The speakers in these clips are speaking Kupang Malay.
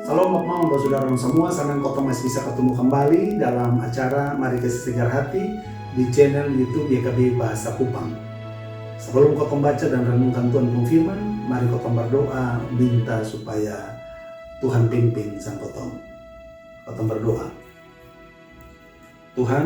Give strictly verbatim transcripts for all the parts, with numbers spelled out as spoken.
Salam bapa mama bapa sudara dong samua, sanang kotong masih bisa katumu kambali dalam acara Mari Kasi Segar Hati di channel YouTube Y K B Bahasa Kupang. Sabalum kotong baca dan renungkan Tuhan pung firman, mari kotong bardoa minta supaya Tuhan pimpin sang kotong. Kotong bardoa. Tuhan,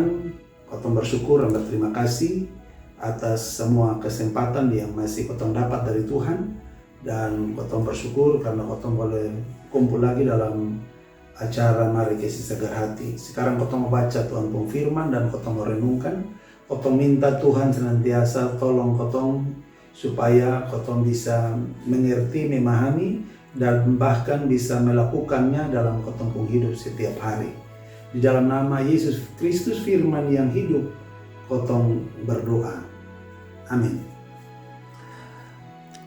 kotong barsukur dan barterima kasi atas samua kesempatan yang masih kotong dapat dari Tuhan. Dan kotong barsukur karna kotong boleh kumpul lagi dalam acara Mari Kasi Segar Hati. Sekarang kotong mo baca Tuhan pung firman dan kotong mo renungkan. Kotong minta Tuhan senantiasa tolong kotong supaya kotong bisa mengerti, memahami, dan bahkan bisa melakukannya dalam kotong pung hidup setiap hari. Di dalam nama Yesus Kristus firman yang hidup, kotong berdoa. Amin.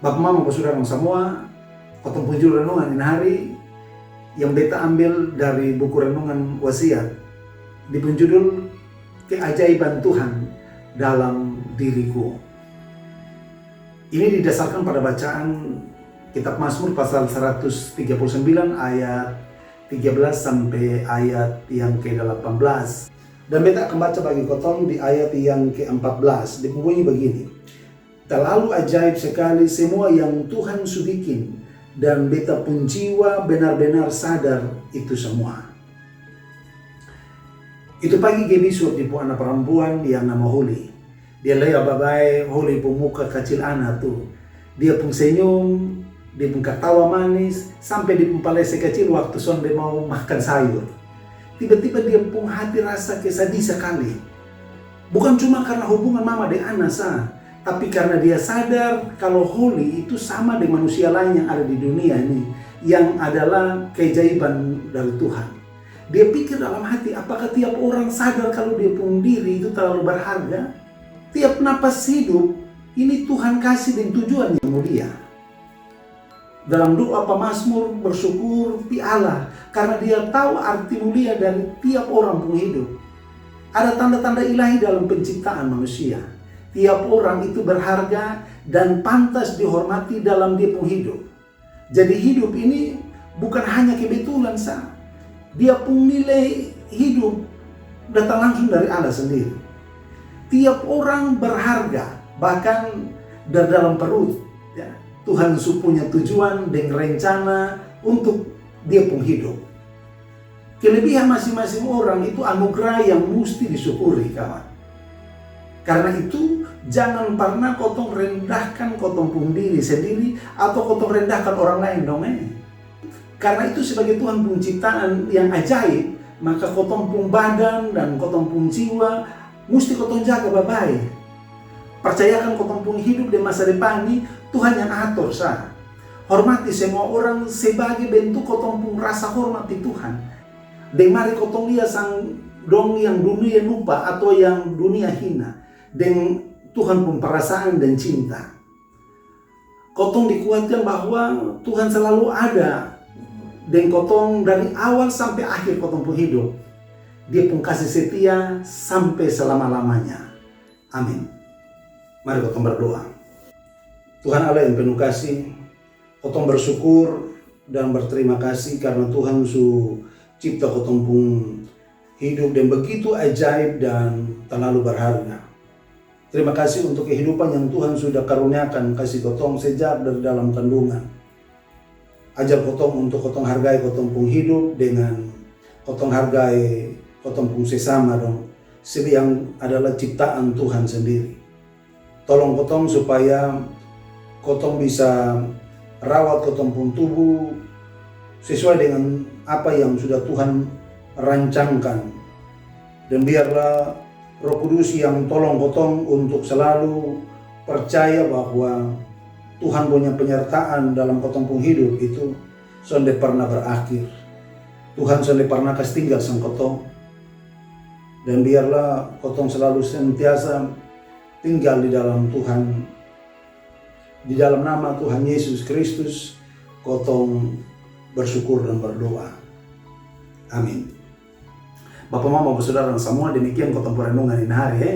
Bapa mama bapa sudara dong samua, kotong pung judul renungan ini hari yang beta ambil dari buku renungan Wasiat, di pung judul Keajaiban Tuhan dalam Diriku. Ini didasarkan pada bacaan kitab Mazmur pasal seratus tiga puluh sembilan ayat tiga belas sampai ayat yang ke delapan belas. Dan beta akan baca bagi kotong di ayat yang ke empat belas. Dia pung bunyi begini. Terlalu ajaib sekali semua yang Tuhan su bikin, dan beta pung jiwa benar-benar sadar itu semua. Itu pagi Gaby su ap dia pung ana parampuan yang nama Holly. Dia lea babae Holly pung muka kacil ana tu. Dia pung senyum, dia pung katawa manis, sampe dia pung palese kacil waktu sonde mau makan sayur. Tiba-tiba dia pung hati rasa ke sadih sakali. Bukan cuma karna hubungan mama deng ana sa, tapi karna dia sadar kalo Holly itu sama deng manusia lain yang ada di dunia ini, yang adalah keajaiban dari Tuhan. Dia pikir dalam hati, apakah tiap orang sadar kalo dia pung diri itu terlalu berharga? Tiap napas hidup ini Tuhan kasi deng tujuan yang mulia. Dalam doa pamazmur bersyukur pi Allah karna dia tau arti mulia dari tiap orang pung hidup. Ada tanda-tanda ilahi dalam penciptaan manusia. Tiap orang itu berharga dan pantas dihormati dalam dia pung hidup. Jadi hidup ini bukan hanya kebetulan sa. Dia pung nilai hidup datang langsung dari Allah sendiri. Tiap orang berharga, bahkan dari dalam perut. Ya. Tuhan su punya tujuan deng rencana untuk dia pung hidup. Kelebihan masing-masing orang itu anugerah yang musti disyukuri, kawan. Karna itu, jangan parna kotong rendahkan kotong pung diri sendiri atau kotong rendahkan orang lain dong e. Karna itu sebagai Tuhan pung ciptaan yang ajaib, maka kotong pung badan dan kotong pung jiwa musti kotong jaga babae. Percayakan kotong pung hidup deng masa depan ni Tuhan yang ator sa. Hormati semua orang sebagai bentuk kotong pung rasa hormat di Tuhan. Deng mari kotong lia sang dong yang dunia lupa atau yang dunia hina deng Tuhan pung perasaan dan cinta. Kotong dikuatkan bahwa Tuhan selalu ada deng kotong dari awal sampe akhir kotong pung hidup. Dia pung kasih setia sampe selama-lamanya. Amin. Mari kotong berdoa. Tuhan Allah yang penuh kasih, kotong bersyukur dan berterima kasih karna Tuhan su cipta kotong pung hidup deng begitu ajaib dan terlalu berharga. Terima kasih untuk kehidupan yang Tuhan sudah karuniakan kasih kotong sejak dari dalam kandungan. Ajar kotong untuk kotong hargai kotong pung hidup dengan kotong hargai kotong pung sesama dong, sebe yang adalah ciptaan Tuhan sendiri. Tolong kotong supaya kotong bisa rawat kotong pung tubuh sesuai dengan apa yang sudah Tuhan rancangkan. Dan biarlah Roh Kudus yang tolong kotong untuk selalu percaya bahwa Tuhan punya penyertaan dalam kotong pung hidup itu sonde pernah berakhir. Tuhan sonde pernah kas tinggal sang kotong. Dan biarlah kotong selalu sentiasa tinggal di dalam Tuhan. Di dalam nama Tuhan Yesus Kristus, kotong bersyukur dan berdoa. Amin. Bapa mama bapa sudara dong samua, demikian kotong pung renungan ini hari e.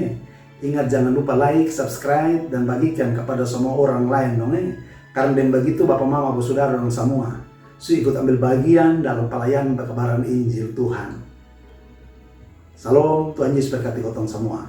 Ingat jangan lupa like, subscribe, dan bagikan kepada semua orang lain dong e. Karna deng begitu bapa mama bapa sudara dong samua, su ikut ambil bagian dalam palayanan pekabaran Injil Tuhan. Salom, Tuhan Yesus berkati kotong semua.